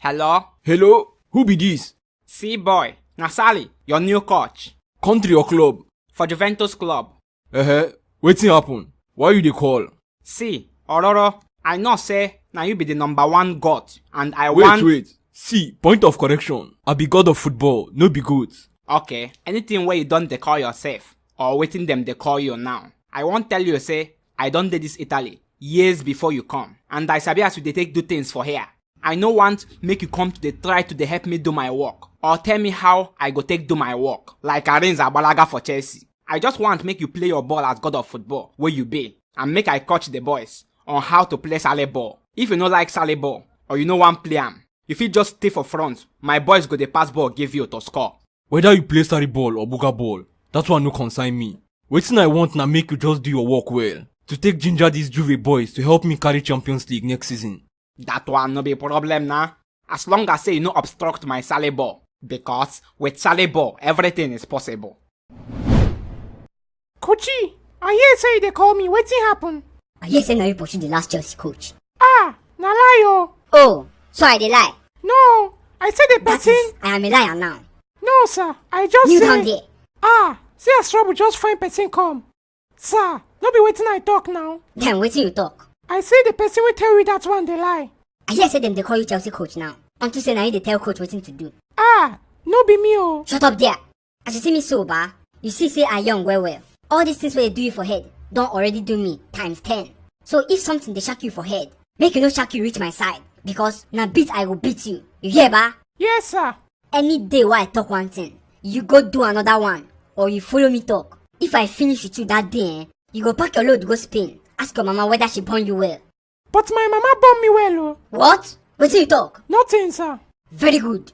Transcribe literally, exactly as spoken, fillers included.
Hello? Hello? Who be this? See boy, na Sally, your new coach. Country or club? For Juventus club. Uh-huh. Wetin happen? Why you dey call? See, Ororo, I know say na you be the number one god and I Wait, want... wait. See, point of correction. I be god of football, no be goat. Okay, anything where you don't dey call yourself or wetin dem dey call you now. I won't tell you say I don't did this Italy years before you come. And I sabi as you dey take do things for here. I no want make you come to dey try to dey help me do my work or tell me how I go take do my work like Arinze Abalaga for Chelsea. I just want make you play your ball as god of football where you be and make I coach the boys on how to play Sally ball. If you no like Sally ball or you no want play am, you fit just stay for front. My boys go dey pass ball give you to score. Whether you play Sally ball or Buga ball, that one no concern me. Wetin I want na make you just do your work well. To take ginger these Juve boys to help me carry Champions League next season. That one no be problem na. As long as say you no obstruct my Sally ball. Because with Sally ball, everything is possible. Kochi, I hear say you dey call me. Wetin happen? I hear say na you pursue the last Chelsea coach. Ah, na lie o. Oh, so I dey lie. No, I say the That person. Is, I am a liar now. No, sir. I just Kneel say. Down there. Ah, see as trouble just find person come. Sir, no be wetin I talk now. Then wetin you talk? I say the person wey tell you that one dey lie. I hear say dem dey call you Chelsea coach now. Unto say na you dey tell coach wetin to do. Ah, no be me o. Shut up there. As you see me so, ba, you see say I young well well. All these things wey dey do you for head don already do me times ten. So if something dey shake you for head, make you no shake you reach my side because na beat I go beat you. You hear, ba? Yes, sir. Any day wey I talk one thing, you go do another one or you follow me talk. If I finish with you that day, eh, you go pack your load go Spain. Ask your mama whether she born you well. But my mama born me well o. What? Wetin you talk? Nothing, sir. Very good.